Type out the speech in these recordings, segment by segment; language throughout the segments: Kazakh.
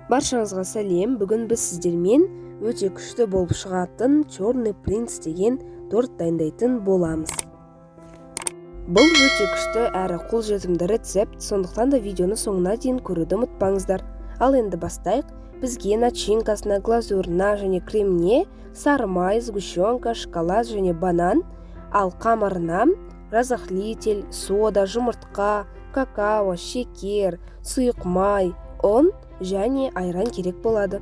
Баршаңызға сәлем. Бүгін біз сіздермен өте күшті болып шығатын Черный принц деген торт дайындайтын боламыз. Бұл өте күшті әрі қолжетімді рецепт, сондықтан да видеоны соңына дейін көруді ұмытпаңыздар. Ал енді бастайық. Бізге начинкасына, глазурына және креміне сары май, сгущенка, шоколад және банан, ал қамырына разрыхлитель, сода, жұмыртқа, какао, шекер, сұйық май, ұн және айран керек болады.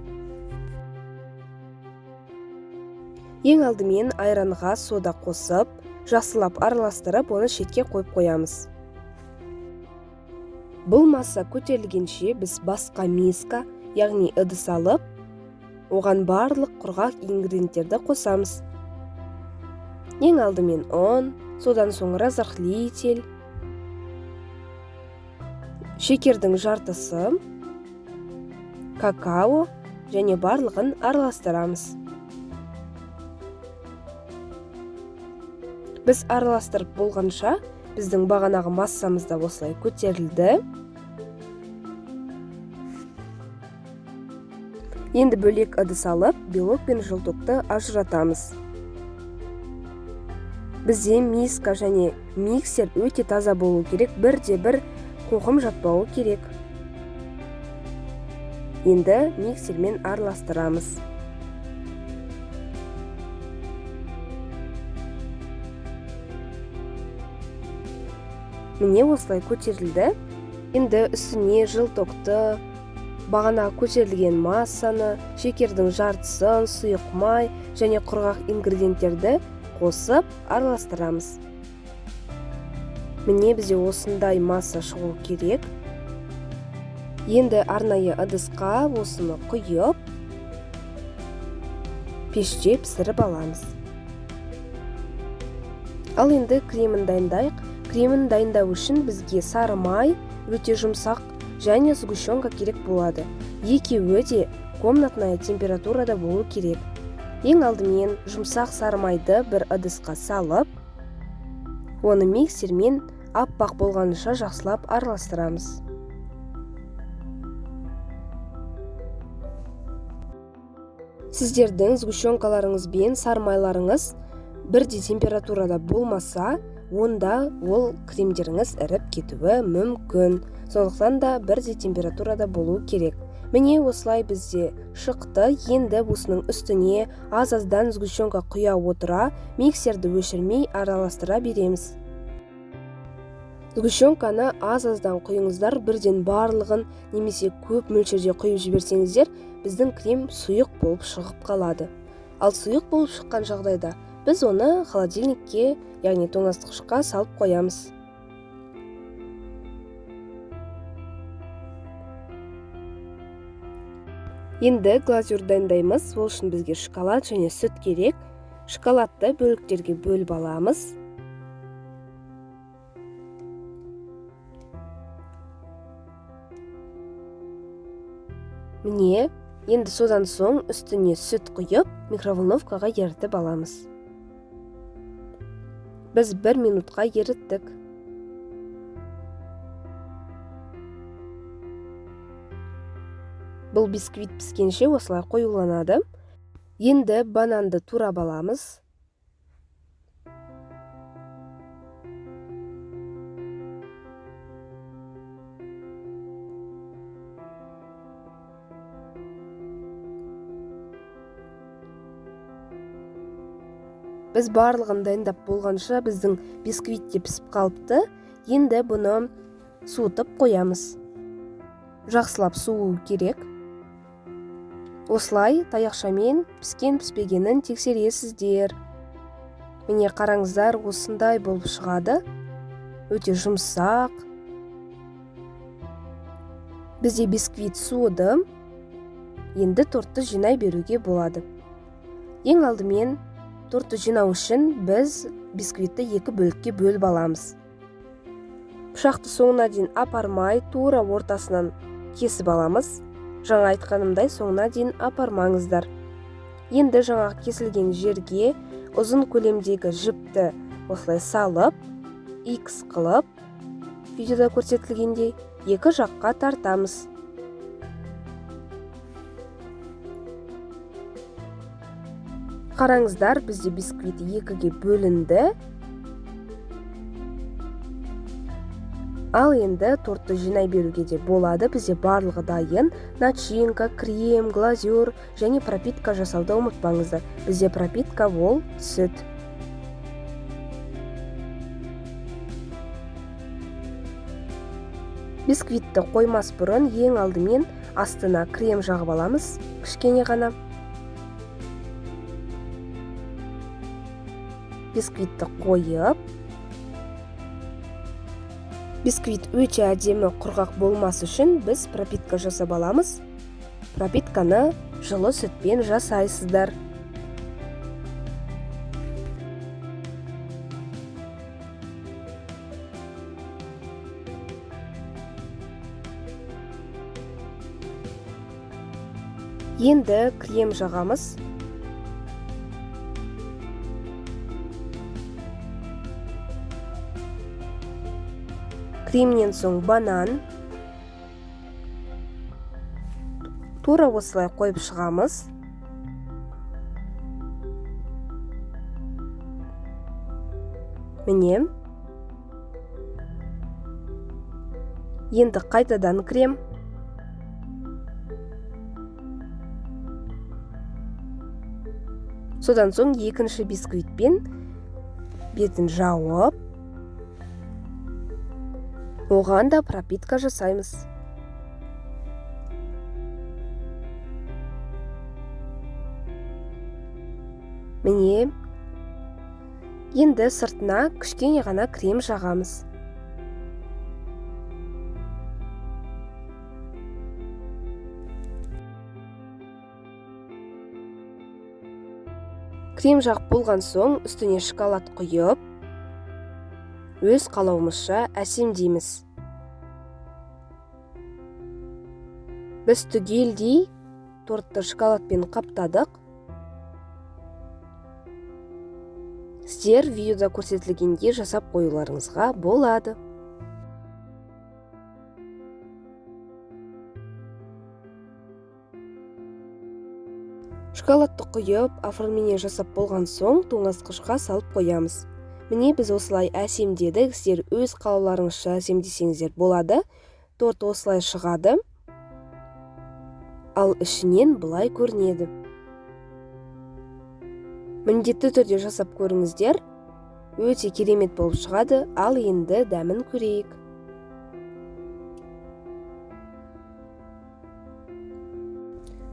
Ең алдымен айранға сода қосып, жақсылап араластырып, оны шетке қойып қоямыз. Бұл масса көтерілгенше біз басқа миска, яғни ыдыс алып, оған барлық құрғақ ингредиенттерді қосамыз. Ең алдымен ұн, содан соң разрыхлитель, шекердің жартысы, какао және барлығын араластырамыз. Біз араластырып болғанша біздің бағанағы массамыз да осылай көтерілді. Енді бөлек ыдыс алып, белок пен желтокты ажыратамыз. Бізде миска және миксер өте таза болу керек, бірде-бір қоқым жатпауы керек. Енді миксермен араластырамыз. Міне осылай көтерілді. Енді үстіне желтокты, бағана көтерілген массаны, шекердің жартысын, сұйық май және құрғақ ингредиенттерді қосып араластырамыз. Міне бізде осындай масса шығу керек. Енді арнайы ыдысқа осыны құйып, пеште пісіріп аламыз. Ал енді кремін дайындайық. Кремін дайындау үшін бізге сары май, өте жұмсақ және сгущенка керек болады. Екеуі де комнатная температурада болу керек. Ең алдымен жұмсақ сары майды бір ыдысқа салып, оны миксермен аппақ болғанша жақсылап араластырамыз. Сіздердің сгущенкаларыңыз бен сары майларыңыз бірдей температурада болмаса, онда ол кремдеріңіз іріп кетуі мүмкін. Сондықтан да бірдей температурада болу керек. Міне осылай бізде шықты. Енді осының үстіне аз-аздан сгущенка құя отыра, миксерді өшірмей араластыра береміз. Сгущенканы аз-аздан құйыңыздар, бірден барлығын немесе көп мөлшерде құйып жіберсеңіздер, біздің крем сұйық болып шығып қалады. Ал сұйық болып шыққан жағдайда біз оны холодильникке, яғни тоңазытқышқа салып қоямыз. Енді глазурь дайындаймыз. Ол үшін бізге шоколад және сүт керек. Шоколадты бөліктерге бөліп аламыз. Міне, енді содан соң үстіне сүт құйып, микроволновкаға ерітіп аламыз. Біз 1 минутқа еріттік. Бұл бисквит піскенше осылай қоюланады. Енді бананды турап аламыз. Біз барлығын дайындап болғанша біздің бисквит те пісіп қалыпты. Енді бұны суытып қоямыз. Жақсылап суы керек. Осылай таяқшамен піскен піспегенін тексересіздер. Міне қараңыздар, осындай болып шығады. Өте жұмсақ. Бізде бисквит суыды. Енді тортты жинай беруге болады. Ең алдымен тортты жинау үшін біз бисквитті екі бөлікке бөліп аламыз. Пышақты соңына дейін апармай, тура ортасынан кесіп аламыз. Жаңа айтқанымдай соңына дейін апармаңыздар. Енді жаңа кесілген жерге ұзын көлемдегі жіпті осылай салып, X қылып, видеода көрсетілгендей екі жаққа тартамыз. Қараңыздар, бізде бисквит екіге бөлінді. Ал енді тортты жинай беруге де болады. Бізде барлығы дайын. Начинка, крем, глазур және пропитка жасауды ұмытпаңыздар. Бізде пропитка ол сүт. Бисквитті қоймас бұрын ең алдымен астына крем жағып аламыз, кішкене ғана. Бисквитті қойып, бисквит өте әдемі құрғақ болмас үшін біз пропитка жасап аламыз. Пропитканы жылы сүтпен жасайсыздар. Енді крем жағамыз. Кремнен соң банан. Тура осылай қойып шығамыз. Міне. Енді қайтадан крем. Содан соң екінші бисквитпен бетін жауып, оған да пропитка жасаймыз. Міне, енді сыртына кішкене ғана крем жағамыз. Крем жағып болған соң үстіне шоколад құйып, өз қалауымызша әсемдейміз. Біз түгелдей тортты шоколадпен қаптадық. Сіздер видеода көрсетілгендей жасап қоюларыңызға болады. Шоколадты құйып, оформление жасап болған соң тоңазытқышқа салып қоямыз. Міне біз осылай әсемдедік. Сіздер өз қалауларыңызша әсемдесеңіздер болады. Торт осылай шығады. Ал ішінен былай көрінеді. Міндетті түрде жасап көріңіздер. Өте керемет болып шығады. Ал енді дәмін көрейік.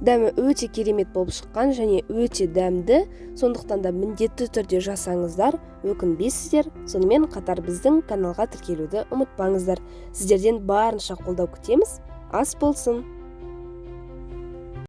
Дәмі өте керемет болып шыққан және өте дәмді, сондықтан да міндетті түрде жасаңыздар, өкінбейсіздер. Сонымен қатар біздің каналға тіркелуді ұмытпаңыздар. Сіздерден барынша қолдау күтеміз. Ас болсын!